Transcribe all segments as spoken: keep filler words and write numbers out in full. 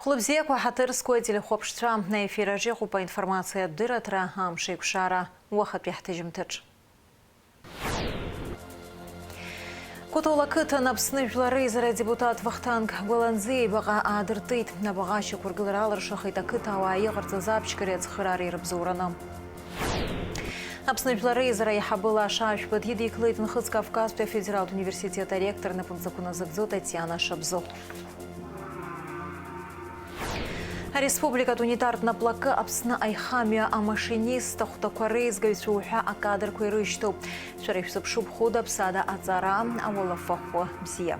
Лыбзиақәа ҳаҭыр зқәу ателехәаԥшцәа, аефир аҿы иҟоуп аинформациатә дырраҭара «Амш еиқәшара» уахатәи ҳҭыжьымҭаҿ. Кәтол ақыҭан Аԥсны Жәлар Реизара адепутат Вахтанг Гәаланӡиа ибаҟа аадыртит. Абаҟа ашьақәыргылара алыршахеит ақыҭауаа иҟарҵаз аԥшьгареи ацхыраареи рыбзоураны. Аԥсны Жәлар Реизара аиҳабы Лаша Ашәба дидикылеит Нхыҵ Кавказтәи афедералтә университет аректор напынҵақәа назыгӡо Татиана Шабзыхә. Ареспубликатә унитартә наплакы Аԥсны аихамҩа амашинист ахәҭақәа реизгаҩцәа уҳәа акадрқәа ирышьҭоуп. Шәара ишәзыԥшуп хәыда-ԥсада аҵара, ауалафахәы бзиа.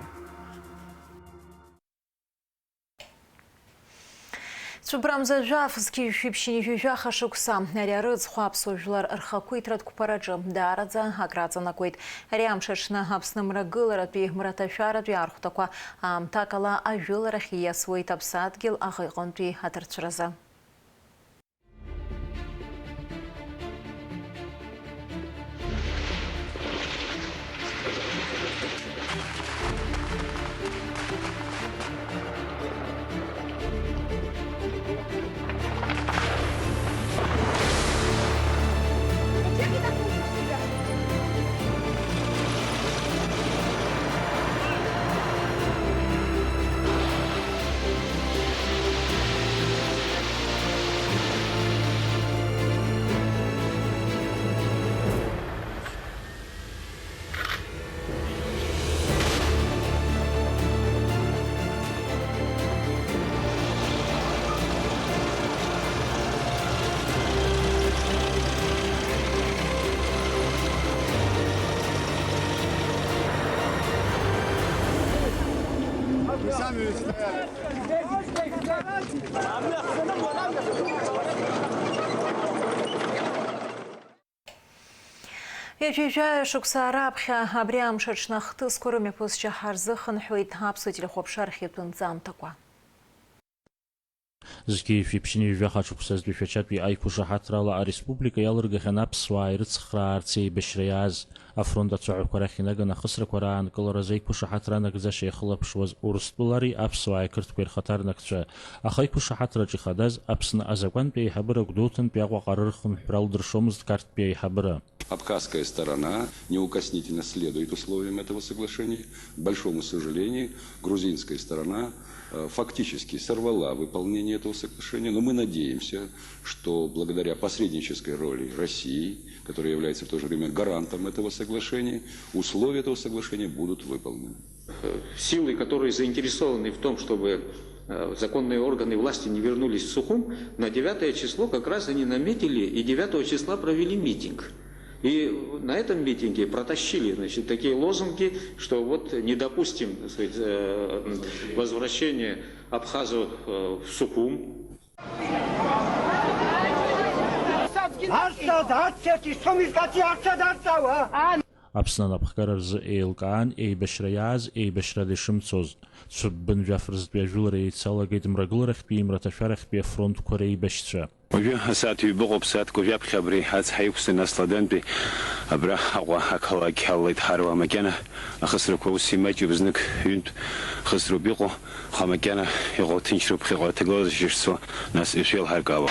Цәыббра мза жәаф зқьи жәшәи ԥшьынҩажәи жәаха шықәса. Ари арыӡхә аԥсуа жәлар рхақәиҭратә қәԥараҿы даараӡа акраҵанакуеит. Ари амш аҽны Аԥсны мрагыларатәи мраҭашәаратәи архәҭақәа аамҭакала ажәыларахь ииасуеит аԥсадгьыл аӷа иҟынтәи аҭарцәразы. Ҩажәи жәаҩа шықәса раԥхьа абри амш аҽны ахҭысқәа рымҩаԥысшьа ҳарзыхынҳәуеит аԥсуа телехәаԥшра рхиатәы нҵамҭақәа. Зқьи жәшәи ԥшьынҩажәи жәаха шықәсазтәи шәачатәи аиқәышаҳаҭрала ареспублика иалыргахьан аԥсуаа ирыцхраарц еибашьра иааз, афронт ацәаҳәақәа рахь инаганы ахысрақәа раанкыларазы аиқәышаҳаҭра анагӡаша иахылаԥшуаз Урыстәылари аԥсуааи ақырҭқәеи рхаҭарнакцәа, аха аиқәышаҳаҭраҿ ихадаз Аԥсны азакәантәи аиҳабыра Гәдоуҭантәи Аҟәаҟа рырхынҳәра лдыршомызт Қарҭтәи аиҳабыра. Абхазская сторона неукоснительно следует условиям этого соглашения. К большому сожалению, грузинская сторона, э, фактически сорвала выполнение этого соглашения, но мы надеемся, что благодаря посреднической роли России, которая является в то же время гарантом этого соглашения, условия этого соглашения будут выполнены. Силы, которые заинтересованы в том, чтобы, э, законные органы власти не вернулись в Сухум, на девятое число как раз они наметили и девятого числа провели митинг. И на этом митинге протащили, значит, такие лозунги, что вот не допустим, так сказать, э, возвращения абхазов, э, в Сухум. Аԥсны анапхгара рзы еилкаан еибашьра иааз, еибашьрада ишымцоз. Цәыббын жәаф рзтәи ажәылара еицалагеит мрагыларахьтәи, мраҭашәарахьтәи афронтқәа реибашьцәа. Уажәы асааҭ ҩба ыҟоуп, сааҭк уажәаԥхьа абри ацҳа иқәсын, ас Ладантәи абра Аҟәа ақалақь алалеит ҳаруаа макьана ахысрақәа ус имаҷуп, знык ҩынтә хысроуп иҟоу, аха макьана иҟоу ҭынчроуп, ԥхьаҟа аҭагылазаашьа шцо, нас ишәеилҳаркаауа.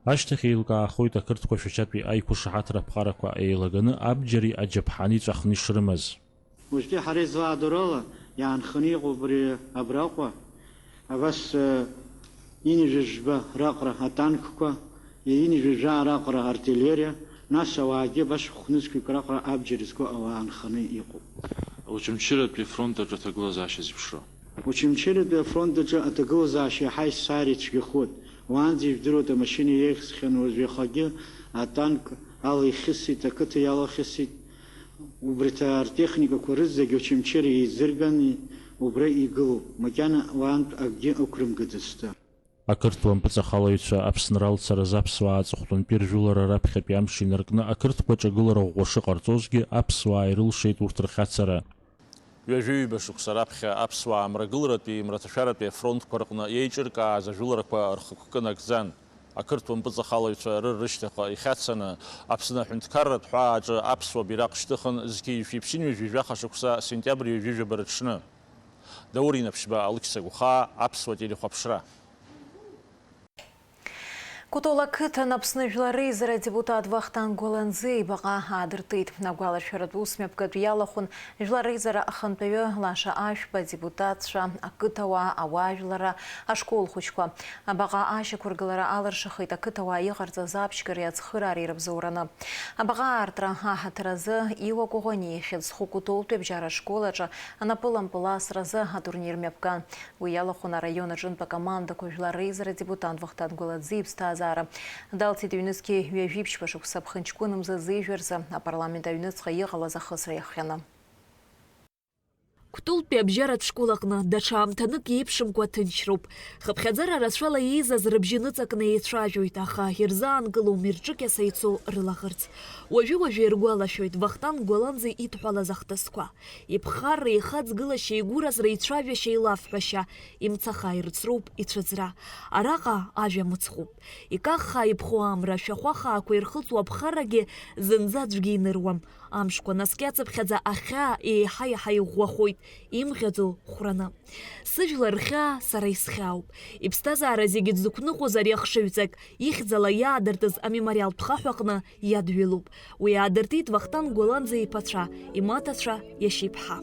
Ашьҭахь еилкаахоит ақырҭқәа Шәачатәи аиқәышаҳаҭра аԥҟарақәа еилаганы абџьари аџьаԥҳани ҵәахны ишрымаз. Уажәтәи ҳара излаадыруа ала иаанханы иҟоуп абри абраҟа, абас, э, ҩынҩажәа жәба раҟара атанкқәа, ҩынҩажәа жәаа раҟара артиллериа, нас ауаагьы абас хәнызқьҩык раҟара абџьар зго ауаа аанханы иҟоуп. Очамчыратәи афронт аҿы аҭагылазаашьа зеиԥшроу. Очамчыратәи афронт аҿы аҭагылазаашьа иаҳа есааира ицәгьахоит. Уаанӡа ижәдыруеит, амашьына еихсхьан, уажә иахагьы атанк ала ихьысит, ақыҭа иалахьысит. Убарҭ артехникақәа рызегь Очамчыра еизырган, убра игылоуп. Макьана уаантә акгьы ықәрымгацызт. Ақырҭуа мпыҵахалаҩцәа Аԥсны ралцаразы аԥсуаа аҵыхәтәантәи ржәылара раԥхьатәи амш инаркны, ақырҭқәа ҿагылара ӷәӷәа шыҟарҵозгьы, аԥсуаа ирылшеит урҭ рхьацара. Ҩажәи ҩба шықәса раԥхьа аԥсуаа мрагыларатәи мраҭашәаратәи афронтқәа рҟны иеиҿыркааз ажәыларақәа рхықәкы нагӡан. Ақырҭуа мпыҵахалаҩцәа рыр рышьҭахьҟа ихьацаны, Аԥсны аҳәынҭқарратә ҳәааҿы аԥсуа бираҟ шьҭыхын зқьи жәшәи ԥшьынҩажәи жәаха шықәса сентиабр ҩажәижәаба рыҽны. Даур Инаԥшьба, Алықьса Гәхаа, аԥсуа телехәаԥшра. Кәтол ақыҭан Аԥсны Жәлар Реизара адепутат Вахтанг Гәаланӡиа ибаҟа аадыртит. Агәалашәаратә ус мҩаԥгатә иалахәын Жәлар Реизара ахантәаҩы Лаша Ашәба, адепутатцәа, ақыҭауаа, ауаажәларра, ашкол хәыҷқәа. Абаҟа ашьақәыргылара алыршахеит ақыҭауаа иҟарҵаз аԥшьгареи ацхыраареи рыбзоураны. Абаҟа аартра аҳаҭыр азы Иуа Коӷониа ихьӡ зху Кәтолтәи абжьаратә школ аҿы анапылампыл асразы атурнир мҩаԥган. Уи иалахәын араион аҿынтә акомандақәа Жәлар Реизара адепутат Вахтанг Гәаланӡиа иԥсҭазаара. Далҵит ҩнызқьи ҩажәи ԥшьба шықәса ԥхынҷкәын мза зижәразы апарламент аҩныҵҟа иҟалаз ахысра иахҟьаны. Кәтолтәи абжьаратә школ аҟны даҽа аамҭанык еиԥшымкәа ҭынчроуп. Хыԥхьаӡара рацәала еизаз рыбжьы ныҵакны еицәажәоит, аха ирзаанкылом ирҿыкьаса ицо рылаӷырӡ. Уажәы-уажәы иргәалашәоит Вахтанг Гәаланӡиа идҳәалаз ахҭысқәа. Иԥхарра, ихаҵгылашьа, игәыразра, ицәажәашьа, илафҳәашьа, имцаха ирыцроуп ицәыӡра. Араҟа ажәа мыцхәуп. Икаххаа иԥхоу амра, ашәахәа хаақәа ирхылҵуа аԥхаррагьы зынӡа аӡәгьы иныруам. Амшқәа наскьацыԥхьаӡа ахьаа еиҳа-еиҳа иӷәӷәахоит, имӷьаӡо хәраны. Сыжәлар рхьаа сара исхьаауп. Иԥсҭазаара зегьы дзықәныҟәоз ари ахшыҩҵак, ихьӡала иаадыртыз амемориалтә хаҳә аҟны иадҩылоуп. Уи аадыртит Вахтанг Гәаланӡиа иԥацәа, имаҭацәа, иашьа иԥҳа.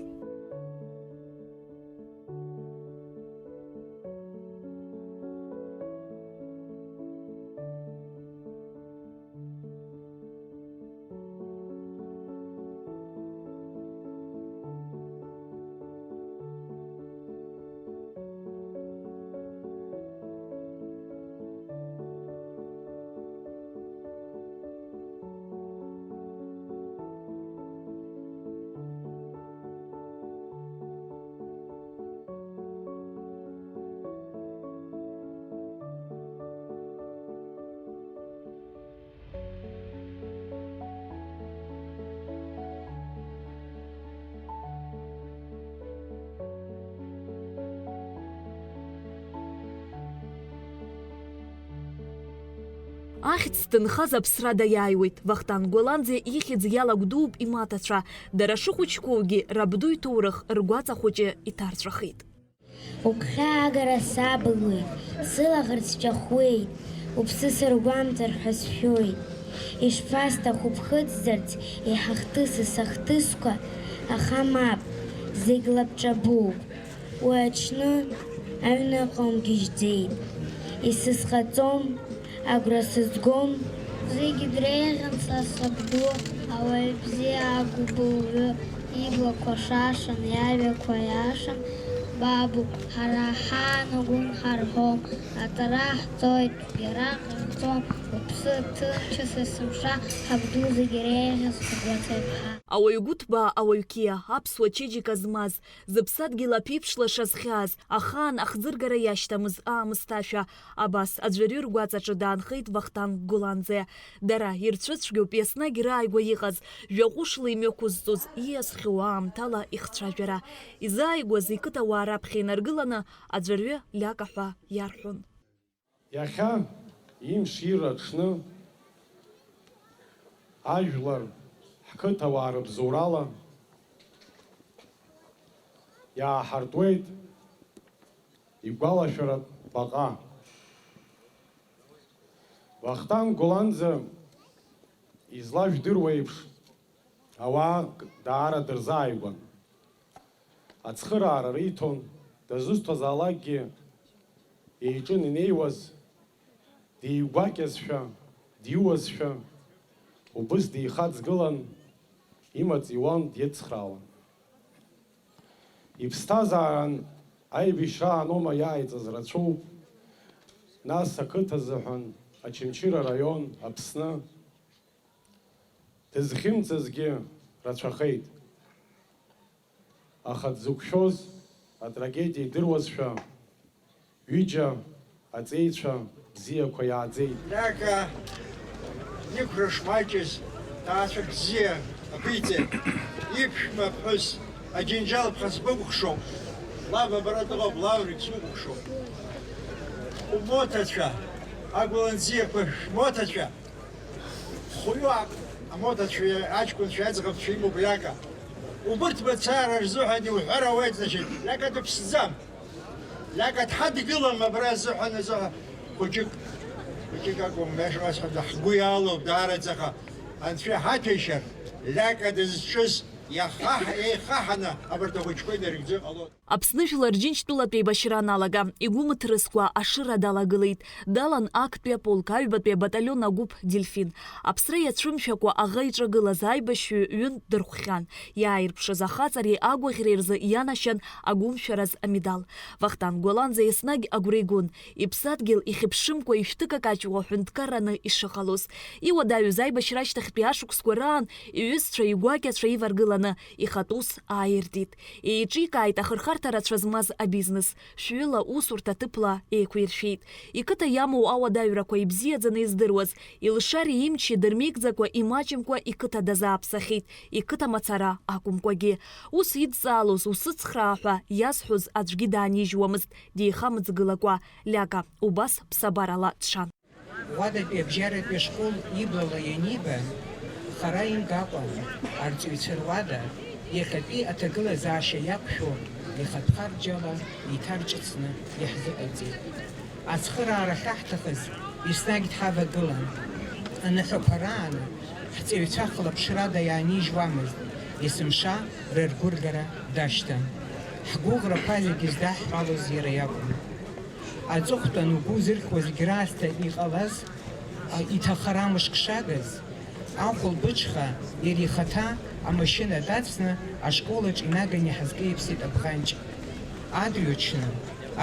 Ахьӡ зҭынхаз аԥсра даиааиуеит. Вахтанг Гәаланӡиа ихьӡ иалагәдууп имаҭацәа. Дара шыхәыҷқәоугьы рабду иҭоурых ргәаҵа хәыҷы иҭарҵәахит. Угәхьаагара сабылуеит, сылаӷырӡ ҷахуеит, уԥсы сыргәамҵыр ҳәа сшәоит. Ишԥасҭаху ԥхыӡзарц еиҳа хҭысыз сахҭысқәа, аха мап, зегь лабҿабоуп. Уи аҽны аҩныҟа умгьежьӡеит. Исызхаҵом, агәра сызгом. Зегьы дреиӷьын са сабду, ауаҩ бзиа агәыбылҩы, иблақәа шашан, иажәақәа иашан, бабу, ҳара ҳаан угәы нҳарҳәом, атәара ҳҵоит, иара ҟарҵом, уԥсы ҭынчыз есымша, ҳабду зегьы реиӷьыз Хәыблаҵаҩ-ԥҳа. Ауаҩ гәыҭбаа, ауаҩ қьиа, аԥсуа чеиџьыка змаз, зыԥсадгьыл аԥеиԥш лаша зхьааз, ахаан ахӡыргара иашьҭамыз аамысҭашәа, абас аӡәырҩы ргәаҵаҿы даанхеит Вахтанг Гәыланӡиа. Дара ирцәыцәгьоуп еснагь рааигәа иҟаз, жәаҟәышла имҩақәызҵоз, ииасхьоу аамҭала ихцәажәара. Изааигәаз иқыҭауаа раԥхьа инаргыланы аӡәырҩы лиака ҳәа иарҳәон. Иахьа имшира аҽны ажәлар ҳқыҭауаа рыбзоурала иааҳартуеит игәалашәаратә баҟа. Вахтанг Гәыланӡиа излажәдыруа еиԥш, ауаа даара дырзааигәан. Ацхыраара риҭон, дызусҭазаалакгьы еиҿын инеиуаз, дигәакьазшәа, диуазшәа, убыс дихаҵгылан, имаҵ иуан, дицхраауан. Иԥсҭазааран аибашьра анома иааиҵаз рацәоуп, нас ақыҭа азыҳәан Очамчыра араион, Аԥсны, дызхьымӡазгьы рацәахеит. Аха дзықәшәоз атрагедиа идыруазшәа, ҩыџьа аҵеицәа бзиақәа иааӡеит. Лиака иқәра шмаҷыз ҭаацәа бзиа ақәиҵеит. Иԥшәма ԥҳәыс Аџьынџьал ԥха сбыкәхшоуп. Лаб абра дыҟоуп, Лаврик сукәыхшоуп. Умоҭацәа, Агәыланҵиақәа шәмоҭацәа, хәҩык амоҭацәа аҷкәынцәа аӡӷабцәа имоуп Лиака. Убырҭ мацара рзыҳәан иуҳәар ауеит, значит, Лиака дыԥсӡам. Лиака дҳадгылам абра азыҳәан, азыҳәан хәыҷык, хәыҷык акәым, иашоу асҳәап, ҳгәы иалоуп даараӡаха. Анцәа иҳаҭәеишьар, Лиака дызҿыз иахаҳ-, еихаҳаны абарҭ ахәыҷқәа инарыгӡо ҟалоит. Аԥсны Жәлар Џьынџьтәылатә еибашьра аналага, игәы мыҭрыскәа ашыра далагылеит. Далан актәи аполк, аҩбатәи абаталион агәыԥ Дельфин. Аԥсра иацәымшәакәа аӷа иҿагылаз аибашьҩы ҩынтә дырхәхьан. Иааирԥшыз ахаҵареи агәаӷьреи рзы ианашьан агәымшәараз амедал. Вахтанг Гәаланӡа еснагь агәра игон, иԥсадгьыл ихьыԥшымкәа ишәҭыкакаҷуа ҳәынҭқарраны ишыҟалоз. Иуадаҩыз аибашьра ашьҭахьтәи ашықәсқәа раан иҩызцәа игәакьацәа иваргыланы ихатә ус ааиртит. Еиҿикааит ахырхарҭа рацәа змаз абизнес, шәҩыла усурҭа ҭыԥла еиқәиршәеит. Иқыҭа иамоу ауадаҩрақәа ибзиаӡаны издыруаз, илшари имчи дырмеигӡакәа, имаҷымкәа иқыҭа дазааԥсахьеит, иқыҭа мацара акәымкәагьы. Ус идҵаалоз усыцхраа ҳәа иазҳәоз аӡәгьы даанижьуамызт, деихамыҵгылакәа, Лиака убас ԥсабарала дшан. Ӷәадатәи абжьаратәи ашкол иблала ианиба, хара имгакәа, арҵаҩцәа руада иахьатәи аҭагылазаашьа иақәшәо ихатә харџьала еиҭарҿыцны иаҳзыҟаиҵеит. Ацхыраара ахьаҳҭахыз еснагь дҳавагылан. Аныҳәақәа раан ҳҵаҩцәа хылаԥшрада иаанижьуамызт, есымша рыргәырӷьара дашьҭан. Ҳгәыӷрақәа зегьы здаҳҳәалоз иара иакәын. Аҵыхәтәан угәы узырхьуа зегь раасҭа иҟалаз, а, иҭахара мышк шагыз, ахәылбыҽха иара ихаҭа амашьына дацны ашколаҿ инаганы иҳазкеиԥсеит Абӷанҷ. Адырҩаҽны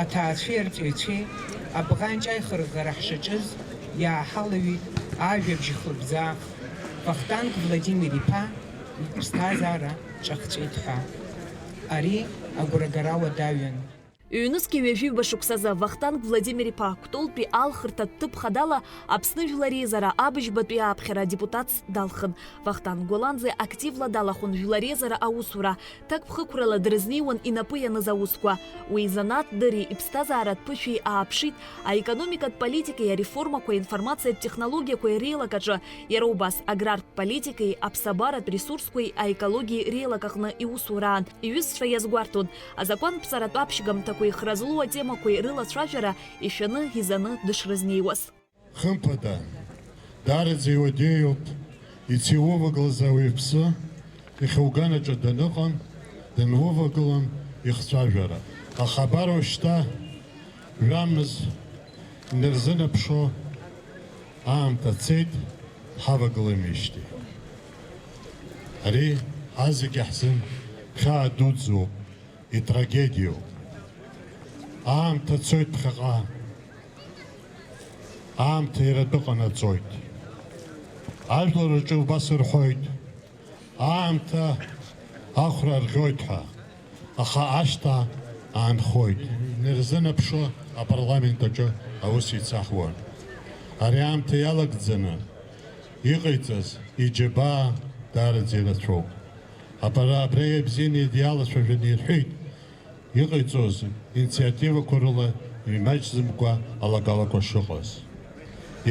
аҭаацәеи арҵаҩцәеи Абӷанҷ аихырӷӷара ҳшаҿыз иааҳалаҩит ажәабжь хлыбзаах, Вахтанг Владимир-иԥа иԥсҭазаара ҿахҵәеит ҳәа. Ари агәрагара уадаҩын. Ҩнызқьи ҩажәи ҩба шықәсазы Вахтанг Владимир-иԥа Кәтолтәи алхырҭатә ҭыԥ хадала Аԥсны Жәлар Реизара абыжьбатәи ааԥхьара адепутатс далхын. Вахтанг Гәаланӡе активла далахәын Жәлар Реизара аусура, ҭакԥхықәрала дрызнеиуан инапы ианыз аусқәа. Уи изанааҭ дыри иԥсҭазааратә ԥышәеи ааԥшит, аекономикатә политикеи ареформақәа, информациатә технологиақәеи реилак аҿы, иара убас аграртә политикеи аԥсабаратә ресурсқәеи аекологиеи реилак аҟны иусураан иҩызцәа иазгәарҭон, азакәанԥҵаратә аԥшьгамҭақәеи хра злоу атемақәеи рылацәажәара ишәаны, изаны дышрызнеиуаз. Хымԥада, даараӡа иуадаҩуп, ицеиувагылаз ауаҩԥсы ихьуганаҿы даныҟам, данувагылам ихцәажәара. Аха абар уажәшьҭа жәамз инарзынаԥшуа аамҭа цеит, ҳавагылеижьҭеи. Ари ҳазегьы ҳзын хьаа дуӡӡоуп, итрагедиоуп. Аамҭа цоит ԥхьаҟа. Аамҭа иара атәы ҟанаҵоит. Ажәлар рҿы убас рҳәоит, аамҭа ахәра арӷьоит ҳәа, аха ашҭа аанхоит. Инарзынаԥшуа апарламент аҿы аус еицаҳуан. Ари аамҭа иалагӡаны иҟаиҵаз иџьабаа даараӡа ирацәоуп. Абра, абра ибзианы иалацәажәаны ирҳәеит, иҟаиҵоз инициативақәа рыла имаҷӡамкәа алагалақәа шыҟаз.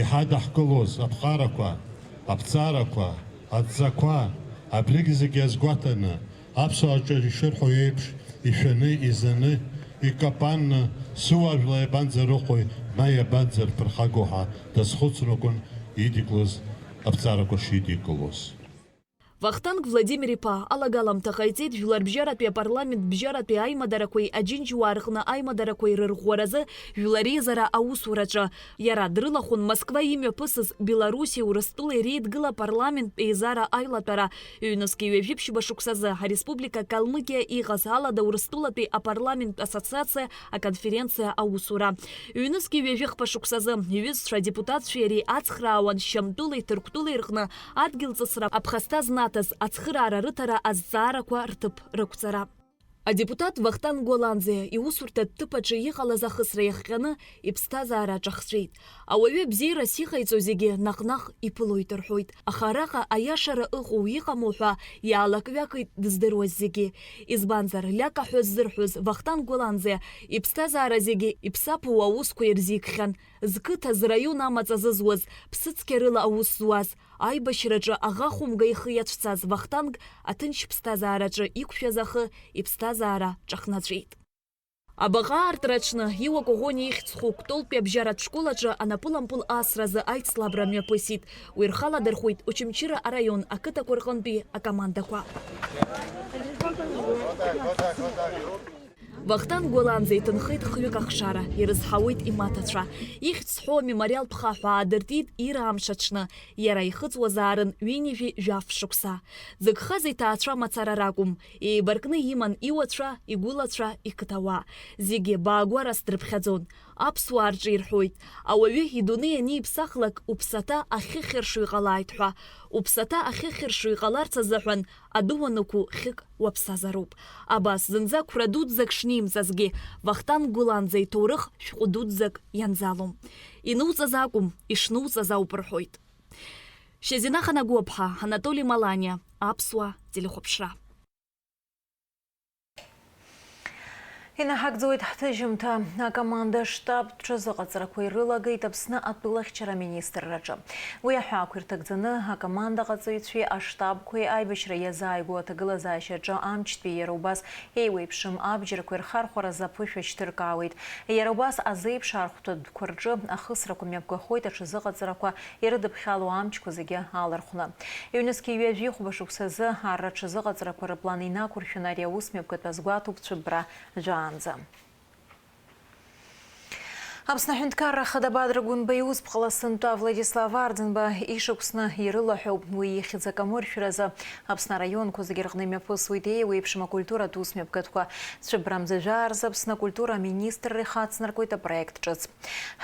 Иҳадаҳкылоз аԥҟарақәа, аԥҵарақәа, адҵақәа, абригь зегьы азгәаҭаны, аԥсуааҿы ишырҳәо еиԥш, ишәаны, изаны, икапанны, сыуаажәлар иабанӡарыхәои, ма иабанӡарԥырхагоу ҳәа дазхәыцракәын идикылоз аԥҵарақәа шидикылоз. Вахтанг Владимир-иԥа алагаламҭа ҟаиҵеит Жәларбжьаратәи апарламент бжьаратәи аимадарақәеи аџьынџьуаа рҟны аимадарақәеи рырӷәӷәаразы Жәлар Реизара аусураҿы. Иара дрылахәын Москва имҩаԥысыз Белоруссиеи Урыстәылеи Реидгыла парламенттә еизара аилатәара, ҩнызқьи ҩажәи ԥшьба шықәсазы ареспублика Калмыкиа иҟаз Алада Урыстәылатәи апарламенттә ассоциациа аконференциа аусура. Ҩнызқьи ҩажәи хԥа шықәсазы иҩызцәа адепутатцәеи иареи ацхраауан Шьамтәылеи Ҭырқәтәылеи рҟны адгьылҵысра аԥхасҭа знаҭаз ацхыраара рыҭара азҵаарақәа рҭыԥ рықәҵара. Адепутат Вахтанг Гәаланӡиа иусурҭатә ҭыԥ аҿы иҟалаз ахысра иахҟьаны иԥсҭазаара аҿахҵәеит. Ауаҩы абзиарас иҟаиҵо зегьы наҟ-наҟ иԥылоит рҳәоит, аха араҟа аиашара ыҟоу иҟаму ҳәа иаалак-ҩакит дыздыруаз зегьы. Избанзар, Лиака ҳәа ззырҳәоз Вахтанг Гәаланӡиа иԥсҭазаара зегьы иԥсаԥу аусқәа ирзикхьан. зқыҭа, зраион амаҵ азызуаз, ԥсыцқьа рыла аус зуаз, аибашьраҿы аӷа хәымга ихы иацәцаз Вахтанг аҭынч ԥсҭазаараҿы иқәшәаз ахы иԥсҭазаара ҿахнаҵәеит. Абаҟа аартра аҽны Иуа Коӷониа ихьӡ зху Кәтолтәи абжьаратә школ аҿы анапылампыл асразы аицлабра мҩаԥысит. Уи рхаладырхәит Очамчыра араион ақыҭақәа рҟынтәи акомандақәа. Вахтанг Гәаланӡа иҭынхеит хҩык ахшара, ирызҳауеит имаҭацәа. Ихьӡ зҳәо амемориалтә хаҳә аадыртит ира амш аҽны, иара ихыҵуазаарын ҩынҩажәи жәаф шықәса. Дзыгхаз иҭаацәа мацара ракәым, еибаркны иман иуацәа, игәылацәа, иқыҭауаа. Зегьы баагәарас дрыԥхьаӡон. Аԥсуаа рҿы ирҳәоит, ауаҩы идунеи аниԥсахлак, уԥсаҭа ахьыхьыршо иҟалааит ҳәа. Уԥсаҭа ахьыхьыршо иҟаларц азыҳәан, адәы уанықәу хьык уаԥсазароуп. Абас, зынӡа қәра дуӡӡак шнимҵазгьы, Вахтанг Гәыланӡа иҭоурых шәҟәы дуӡӡак ианӡалом. Инуҵаз акәым, ишнуҵаз ауп рҳәоит. Шьазина Ханагәыаԥҳа, Анатоли Маланиа, Аԥсуа телехәаԥшра. Инаҳагӡоит ҳҭыжьымҭа. Акоманда штабтә ҽазыҟаҵарақәа ирылагеит Аԥсны атәылахьчара аминистрраҿы. Уи аҳәаақәа ирҭагӡаны акомандаҟаҵаҩцәеи аштабқәеи аибашьра иазааигәоу аҭагылазаашьаҿы амчтәи иара убас еиуеиԥшым абџьарқәа ирхархәаразы аԥышәа шьҭыркаауеит. Иара убас азеиԥш архәҭатәқәа рҿы ахысрақәа мҩаԥгахоит аҽазыҟаҵарақәа ирыдыԥхьало амчқәа зегьы алархәны. Ҩнызқьи ҩажәи хәба шықәсазы арра аҽазыҟаҵарақәа рыплан инақәыршәаны ари аус мҩаԥгатәы азгәаҭоуп цәыббра жәаанӡа. Аԥсны Аҳәынҭқарра Ахада Бадра Гәынба иусԥҟала сынтәа Владислав Арӡынба ишықәсны ирылаҳәоуп. Уи ихьӡ акамыршәразы Аԥсны араионқәа зегьы рҟны имҩаԥысуеит еиуеиԥшым акультуратә ус мҩаԥгатәқәа. Цәыббра мза жәаа рзы Аԥсны акультура аминистрра ихацнаркуеит апроект ҿыц.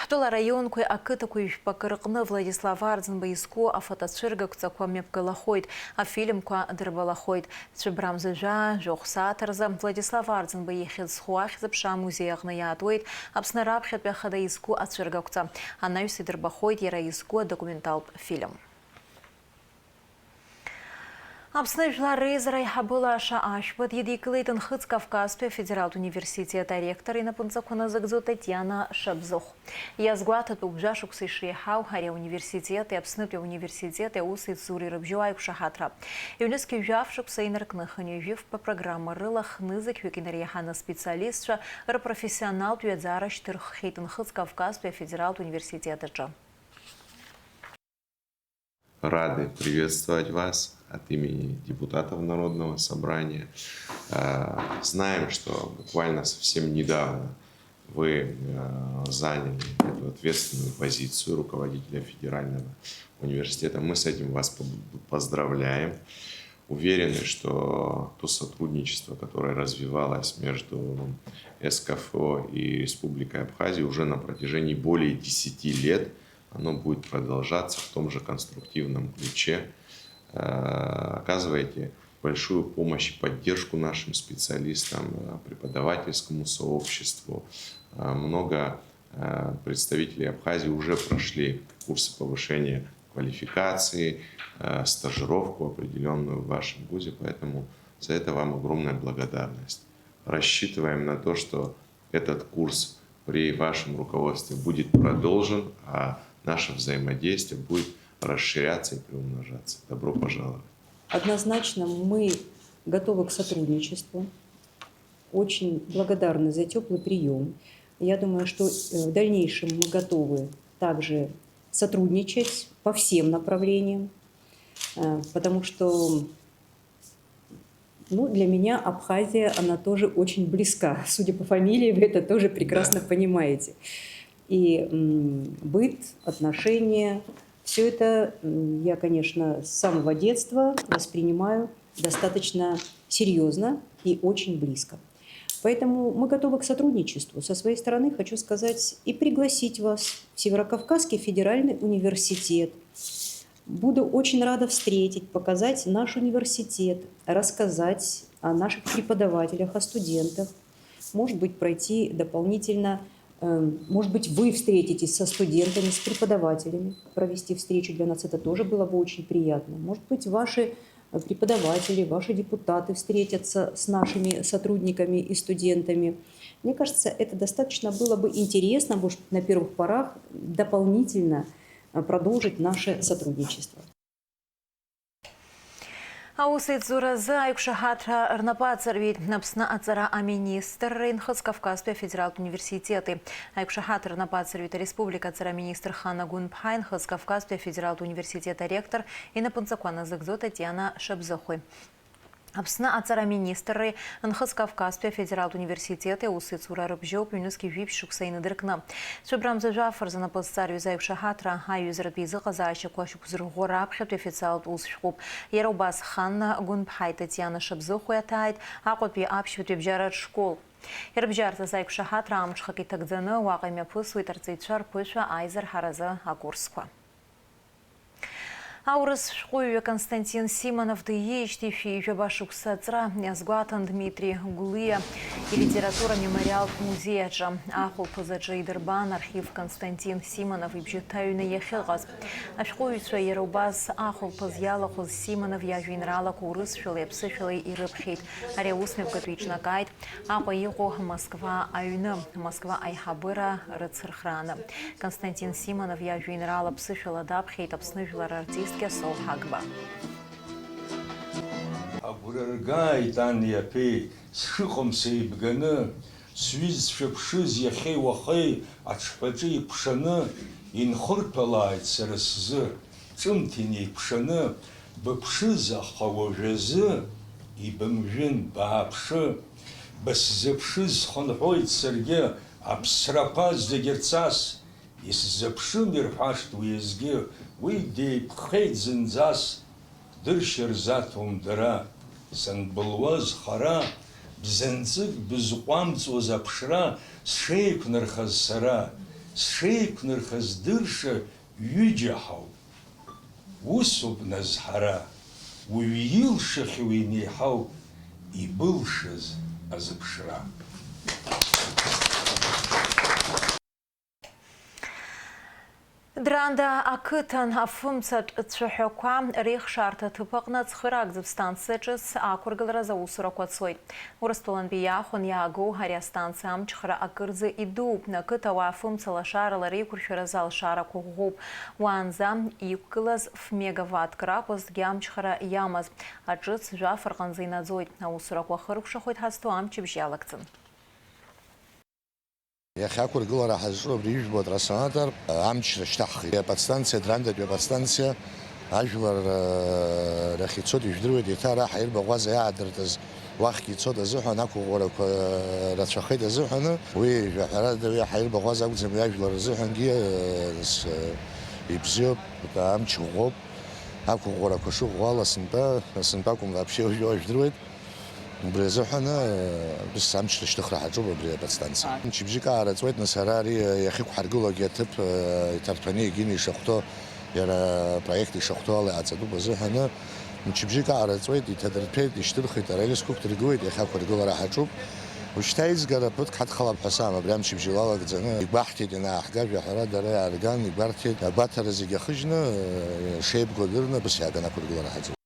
Ҳтәыла араионқәеи ақыҭақәеи жәпакы рҟны Владислав Арӡынба изку афотоцәыргақәҵақәа мҩаԥгалахоит, афильмқәа дырбалахоит. Цәыббра мза жәаа, жәохә сааҭ рзы Владислав Арӡынба ихьӡ зху ахьӡ-аԥша амузеи аҟны иаатуеит Аԥсны раԥхьатәи ахада изку ацәыргақәҵа. Анаҩс идырбахоит иара изку адокументалтә фильм. Аԥсны Жәлар Реизара аиҳабы Лаша Ашәба дидикылеит Нхыҵ Кавказтәи афедералтә университет аректор инапынҵақәа назыгӡо Татиана Шабзыхә. Иазгәаҭатәуп, жәашықәса ишреиҳау ари ауниверситети Аԥснытәи ауниверситети аус еицзури рыбжьоу аиқәшаҳаҭра. Ҩнызқьи жәаф шықәса инаркны, хынҩажәи фба программа рыла хнызқьҩык инареиҳаны специалистцәа рпрофессионалтә ҩаӡара шьҭырххьеит Нхыҵ Кавказтәи афедералтә университет аҿы. Рады приветствовать вас от имени депутатов Народного собрания. Э, знаем, что буквально совсем недавно вы, э, заняли эту ответственную позицию руководителя федерального университета. Мы с этим вас поб-, поздравляем. Уверены, что то сотрудничество, которое развивалось между СКФО и Республикой Абхазия уже на протяжении более десяти лет, оно будет продолжаться в том же конструктивном ключе. Э, оказываете большую помощь и поддержку нашим специалистам, э, преподавательскому сообществу. Э, много, э, представителей Абхазии уже прошли курсы повышения квалификации, э, стажировку определённую в вашем вузе, поэтому за это вам огромная благодарность. Рассчитываем на то, что этот курс при вашем руководстве будет продолжен, а наше взаимодействие будет расширяться и приумножаться. Добро пожаловать! Однозначно мы готовы к сотрудничеству, очень благодарны за тёплый приём. Я думаю, что, э, в дальнейшем мы готовы также сотрудничать по всем направлениям, э, потому что, ну, для меня Абхазия, она тоже очень близка. Судя по фамилии, вы это тоже прекрасно Да. понимаете. И, м, быт, отношения, всё это, м, я, конечно, с самого детства воспринимаю достаточно серьёзно и очень близко. Поэтому мы готовы к сотрудничеству. Со своей стороны хочу сказать и пригласить вас в Северокавказский федеральный университет. Буду очень рада встретить, показать наш университет, рассказать о наших преподавателях, о студентах. Может быть, пройти дополнительно, эм, может быть, вы встретитесь со студентами, с преподавателями, провести встречу. Для нас это тоже было бы очень приятно. Может быть, ваши, э, преподаватели, ваши депутаты встретятся с нашими сотрудниками и студентами. Мне кажется, это достаточно было бы интересно, может, на первых порах дополнительно э, продолжить наше сотрудничество. Аусеицуразы аиқәшаҳаҭра рнапы аҵарҩит Аԥсны аҵара аминистрреи Нхыҵ Кавказтәи афедералтә университети. Аиқәшаҳаҭра рнапы аҵарҩит ареспублика аҵара аминистр Хана Гәынԥҳаи Нхыҵ Кавказтәи афедералтә университет аректор инапынҵақәа назыгӡо Татиана Шабзыхәи. Аԥсны аҵара аминистрреи Нхыҵ Кавказтәи афедералтә университети аусеицура рыбжьоуп ҩнызқьи жәиԥшь шықәса инадыркны. Цәыббрамза жәаф рзы напы зҵарҩыз аиқәшаҳаҭра аиҩызратә еизыҟазаашьақәа шьақәзырӷәӷәара аԥхьатәи афициалтә усшәҟәуп. Иара убас Ханна Гәынԥҳаи Татиана Шабзыхәи аҭааит Аҟәатәи аԥшьбатәи абжьаратә школ. Ирыбжьарҵаз аиқәшаҳаҭра амҽхак иҭагӡаны уаҟа имҩаԥысуеит арҵаҩцәа рԥышәа аизырҳаразы акурсқәа. Аурыс шәҟәыҩҩы Константин Симонов диижьҭеи шәи жәаба шықәса аҵра иазгәаҭан Дмитри Гәлиа илитература мемориалтә музеи аҿы. Ахәылԥаз аҿы идырбан архив Константин Симонов ибжьы ҭаҩны иахьыҟаз. Ашәҟәыҩҩцәа иара убас ахәылԥаз иалахәыз Симонов иажәеинраалақәа урысшәалеи аԥсышәалеи ирыԥхьеит. Ари аусмҩаԥгатә иҿнакааит Аҟәа иҟоу Москва аҩны, Москва аиҳабыра рыцырхрааны. Константин Симонов иажәеинраала ԥсышәала даԥхьеит Аԥсны жәлар артистк Кьасоу Ҳагба. Агәра ргааит ани аԥеи сшыҟам сеибганы, сҩызцәа ԥшыз иахьеи уахеи аҽҳәаҿы икәшаны инхырҭәалааит сара сзы. Ҿымҭ инеикәшаны быԥшыз, аха уажәазы ибымжәын, бааԥшы. Бысзыԥшыз схынҳәуеит саргьы аԥсрақәа зегь рцас, исзыԥшым ирҳәашт уеизгьы, уи деиқәхеит зынӡас, дыршьыр заҭом дара. Санбылуаз хара, бзанҵык бызҟәамҵуаз аԥшра сшеиқәнархаз сара, сшеиқәнархаз дырша, ҩыџьа ҳауп. Усоуп назҳара, уаҩ илшахьоу инеиҳауп ибылшаз азыԥшра. Дранда ақыҭан афымцатә цәаҳәақәа реихшарҭа аҭыԥ аҟны ацхыраагӡатә станциа ҿыц ақәыргыларазы аусурақәа цоит. Урыстәылантәи иаахәаны иаагоу ари астанциа амчхара акырӡа идууп. Ақыҭауаа фымца лашарала реиқәыршәаразы алшарақәа ӷәӷәоуп. Уаанӡа иқәгылаз ф-мегаваттк ракәызҭгьы амчхара иамаз. Аҿыц жәаф рҟынӡа инаӡоит. Аусурақәа ахыркәшахоит ҳазҭоу амчыбжь иалагӡаны. Иахьа ақәыргылара ҳазҿу абри ижәбо атрансформатор амчра шьҭаҳхит. Аподстанциа, Драндатәи аподстанциа ажәлар рахь ицоит, ижәдыруеит, еиҭа ара ҳаирбаӷәаза иаадыртыз уахьгьы ицоит азыҳәан, ақәыӷәӷәарақәа рацәахеит азыҳәаны. Уи жәаҳәарада, уи ҳаирбаӷәаза акәӡам, уи ажәлар рзыҳәангьы ибзиоуп, амч ӷәӷәоуп. Ақәыӷәӷәарақәа шыӷәӷәала сынтәа, сынтәа акәым, вообще уажәы уажә жәдыруеит. Убри азыҳәан, э, ус амч рышьҭыхра ҳаҿуп абри аподстанциа. Мчыбжьык аараҵуеит, нас ара ари, э, иахьықәҳаргылогьы аҭыԥ, э, иҭарҭәаны егьины ишахәҭоу, иара апроект ишахәҭоу ала иҟаҵатәуп азыҳәаны, мчыбжьык аараҵуеит, иҭадырҭәеит, ишьҭырхит, ара егьыс қәык дыргылеит, иахьа ақәыргылара ҳаҿуп. Ушьҭа аизгара ԥыҭк ҳадхалап ҳәа саам, абри амчыбжьы лалагӡаны игәаҳҭеит, ианааҳга, жәаҳәарада ара иаарган, игәарҭеит, агәаҭара зегьы ахыжьны, э, шеибгоу дырны, абас иааган ақәыргылара ҳаҿуп.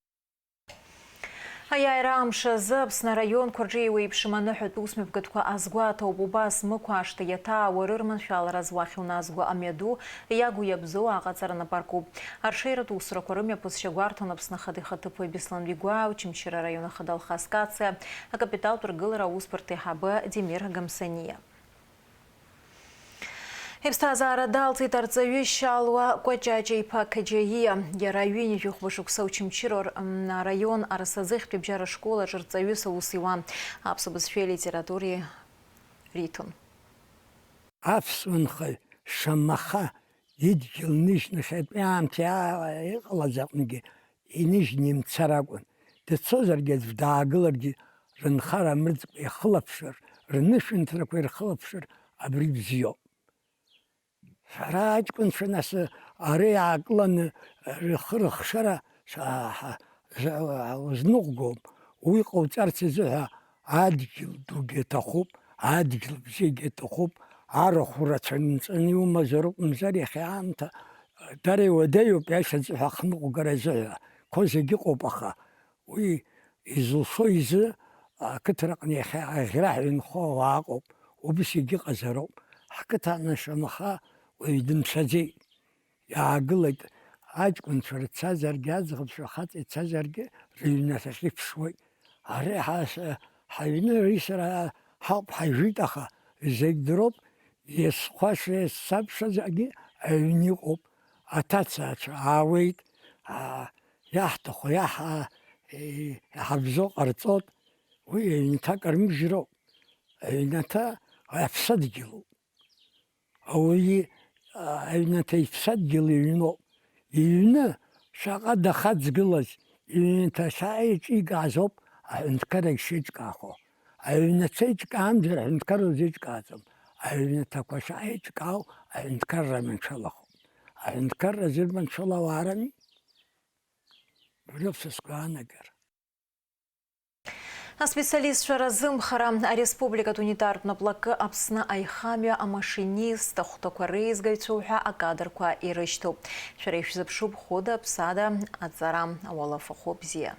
Аиааира амш азы Аԥсны араионқәа рҿы еиуеиԥшым аныҳәатә усмҩаԥгатәқәа азгәаҭоуп. Убас Мықә ашҭа иаҭаауа рырманшәалараз уахь уназго амҩаду иагу иабзоу аҟаҵара напы аркуп. Арҽеиратә усурақәа рымҩаԥысшьа гәарҭон Аԥсны Ахада ихаҭыԥуаҩ Беслан Бигәаа, Очамчыра араион ахада Алхас Кациа, акапиталтә ргылара аусбарҭа аиҳабы Демир Гамсаниа. Иԥсҭазаара далҵит арҵаҩы Шьалуа Кәаҷаҷа-иԥа Қаџьаиа. Иара ҩынҩажәи хәба шықәса Очамчыра р-, м, араион Арасазыхьтәи абжьара школ аҿы рҵаҩыс аус иуан. Аԥсуа бызшәеи алитературеи риҭон. Аԥсуа нхаҩ шамаха идгьыл ныжьны, хьатәи аамҭа иа-, иҟалаз аҟныгьы иныжьны имцар акәын. Дцозаргьы аӡә даагыларгьы рынхара мырӡкәа ихылаԥшыр, рнышәынҭрақәа ирхылаԥшыр абри бзиоуп. Шәара аҷкәынцәа нас ара иаакыланы рхы рыхшара узныҟәгом. Уи ҟауҵарц азыҳәа адгьыл дугьы аҭахуп, адгьыл бзиагьы аҭахуп, арахә рацәа нҵаны иумазар акәымзар, иахьа аамҭа дара иуадаҩуп иашьа азыҳәа ахныҟәгара азыҳәа. Қәа зегь ыҟоуп, аха уи изылшо изы ақыҭараҟны иахьа аӷьраҳәа инхо ауаа ыҟоуп. Убыс егьыҟазароуп. Ҳқыҭа ана шамаха уаҩ дынцәаӡеит. Иаагылеит аҷкәынцәа рцазаргьы, аӡӷабцәа хаҵа ицазаргьы рыҩнаҭахь иԥшуеит. Ари ҳа-, ҳаҩны ари сара ҳауп ҳажәит, аха зегь дыроуп, есхәаша, есцаԥшазаргьы аҩны иҟоуп. Аҭацацәа аауеит, аа, иаҳҭаху, иаҳа-, е-, иҳабзо ҟарҵот, уи аҩнаҭа кармыжьроуп. Аҩнаҭа аԥсадгьылуп. Ауаҩы, а, аҩнаҭа иԥсадгьыл иҩноуп. Иҩны шаҟа дахаҵгылаз, иҩнаҭа шаҟа еиҿикааз ауп аҳәынҭқаррагь шеиҿкаахо. Аҩнаҭа еиҿкаамзар аҳәынҭқарра узеиҿкааӡом. Аҩнаҭақәа шаҟа еиҿкаау аҳәынҭқарра маншәалахоуп. Аҳәынҭқарра зырманшәало ауаа рами? Убриоуп са сгәаанагара. Аспециалистцәа разымхара. Ареспубликатә унитартә наплакы Аԥсны аихамҩа амашинист ахәҭақәа реизгаҩцәа уҳәа акадрқәа ирышьҭоуп. Шәара ишәзыԥшуп хәыда-ԥсада аҵара, ауалафахәы бзиа.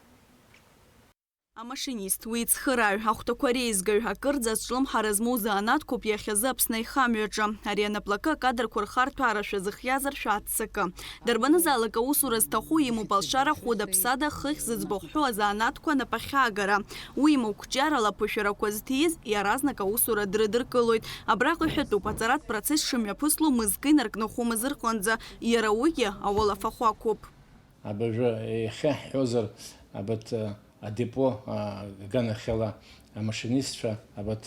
Амашинист, уи ицхырааҩ, ахәҭақәа реизгаҩ, акырӡа азҿлымҳара змоу занааҭқәоуп иахьазы Аԥсны аихамҩаҿы. Ари анаплакы акадрқәа рхарҭәаара шәазыхиазар, шәааццакы. Дарбанызаалак аусура зҭаху имоуп алшара хәыда-ԥсада хыхь зыӡбахә ҳәоу азанааҭқәа напахьаагара. Уимоу, қәҿиарала аԥышәарақәа зҭиз иаразнак аусура дрыдыркылоит. Абраҟа иҳәатәуп, аҵаратә процесс шымҩаԥысло мызкы инаркны хәымз рҟынӡа, иара уигьы ауалафахәы ақәуп. Абыржәы иахьа ҳҳәозар, абарҭ адепо аганахьала амашинистцәа, абарҭ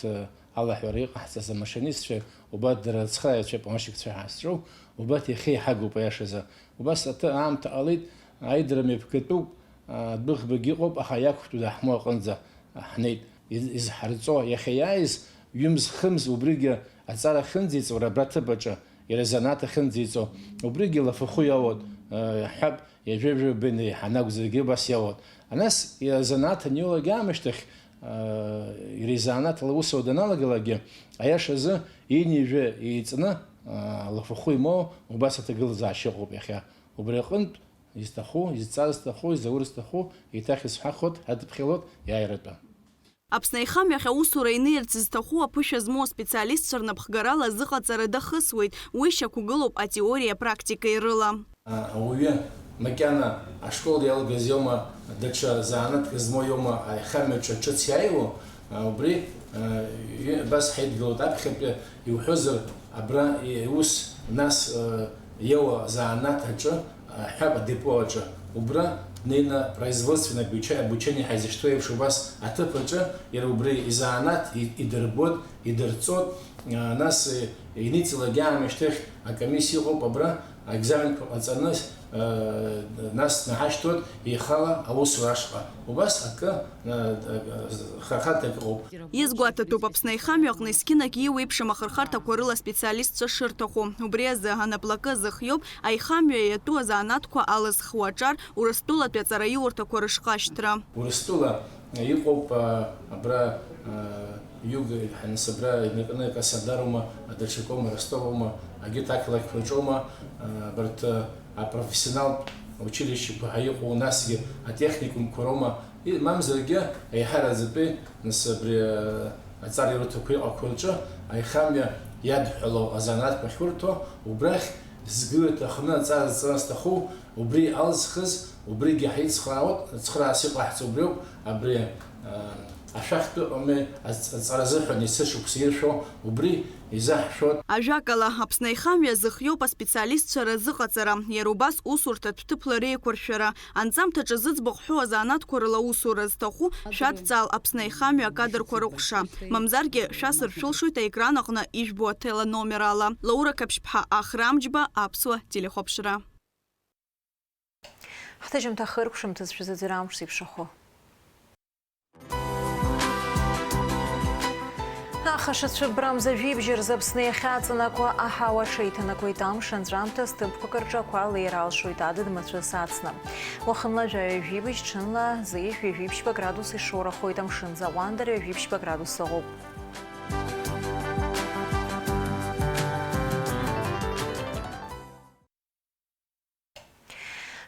алаҳәара иҟаҳҵаз амашинистцәа, убарҭ дара рцхырааҩцәа, помощникцәа ҳәа ҳазҿу, убарҭ иахьа иҳагуп аиашазы. Убас аҭы аамҭа ҟалеит, аидара мҩаԥгатәуп, адәыӷбагьы ыҟоуп, аха иақәтәоу даҳмоу аҟынӡа ҳнеит. Из-, изҳарҵо, иахьа иааиз, ҩымз-хымз убригьы аҵара ахьынӡеиҵуа, абра аҭыԥ аҿы, иара изанааҭ ахьынӡеиҵо, убригьы лафахәы иоуеит, ҳҳәап, ҩажәа-ҩажәа быҩны иҳанагәзаргьы убас иоуеит. А нас иара изанааҭ аниоулагь аамышьҭахь, иара изанааҭ ала аусура даналагалакгьы, аиашазы, ини-ҩажәи еиҵны, лафахәы имоу убас аҭагылазаашьа ыҟоуп иахьа. Убри аҟынтә, изҭаху, изҵар зҭаху, изаур зҭаху, еиҭах исҳәахуеит, ҳадыԥхьалоит иааиратәы. Аԥсны аихамҩахь аусура инеирц зҭаху аԥышәа змоу аспециалистцәа рнапхгарала азыҟаҵара дахысуеит, уи шьақәгылоуп атеориеи апрактикеи рыла. Ауаҩы макьана ашкол иалгаз иоума, даҽа заанаҭк змоу иоума аихамҩаҿы ҿыц иааиуа, убри, абас ҳаидгылоит аԥхьатәи, иуҳәозар, абра иус нас иоуа заанаҭ аҿы, ҳҳәап, адепо аҿы, убра днеины производственное обуча-, обучение ҳаизышьҭоу еиԥш убас аҭыԥ аҿы иара убри изанааҭ и-, идырбоит, идырҵоит, а, нас, э, иниҵалак аамышьҭахь акомиссиа ыҟоуп абра, аекзаменқәа ҟаҵаны, э, нас днаҳашьҭуеит ихала аусура ашҟа. Убас акы, э, э, хырхарҭак ыҟоуп. Иазгәаҭатәуп, Аԥсны аихамҩа аҟны есқьынагь иуеиԥшым ахырхарҭақәа рыла аспециалистцәа шырҭаху. Убри азы анаплакы зыхиоуп аихамҩа иатәу азанааҭқәа алызхуа аҿар Урыстәылатәи аҵараиурҭақәа рышҟашьҭра. Урыстәыла иҟоуп, а, абра, а, Юг, ҳаныс абра инаркны Краснодарума, даҽакоума, Ростовума, егьырҭ ақалақьқәа рҿоума, а, абарҭ, а, апрофессионалтә училищеқәа ҳәа иҟоу, насгьы атехникумқәа роума, и-, мамзаргьы аиҳараӡатәи, нас, абри, а, аҵараиурҭақәа иҟақәоу рҿы аихамҩа иадҳәалоу азанааҭқәа ахьурҭо, убрахь згыларҭа аҟны аҵара зҵара зҭаху, убри алзхыз, убригьы ҳаицхраауеит, цхыраарас иҟаҳҵо убриоуп, абри, а, ашәахтәы ҟамлеи аҵ-, аҵара азыҳәан есышықәса иршәо, убри изаҳшәоит. Ажәакала, Аԥсны аихамҩа зыхиоуп аспециалистцәа разыҟаҵара, иара убас усурҭатә ҭыԥла реиқәыршәара, анҵамҭаҿы зыӡбахә ҳәоу азанааҭқәа рыла аусура зҭаху шәадҵаал Аԥсны аихамҩа акадрқәа рыҟәша, мамзаргьы шәасыршәылшоит аекран аҟны ижәбо ателеномер ала. Лаура Қаԥшьԥҳа, Ахра Амҷба, Аԥсуа телехәаԥшра. Ҳҭыжьымҭа хыркәшамҭаз шәзыӡырҩ амш зеиԥшрахо. Аха шацәыббрамза жәибжь рзы Аԥсны иахьаҵанакуа аҳауа ҽеиҭанакуеит, амш анҵәамҭа зҭыԥқәак рҿы ақәа леира алшоит адыд мацәыс ацны. Уахынла жәаҩа жәибжь, ҽынла зеижә ҩажәи ԥшьба градус ишоурахоит, амшын заҟәандара ҩажәи ԥшьба градус ыҟоуп.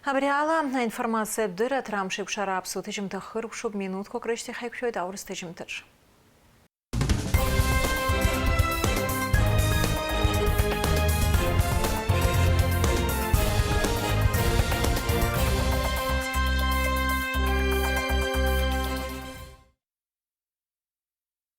Абри ала аинформациатә дырраҭара амш еиқәшара аԥсуа ҭыжьымҭа хыркәшоуп, минуҭқәак рышьҭахь ҳаиқәшәоит аурыс ҭыжьымҭаҿ.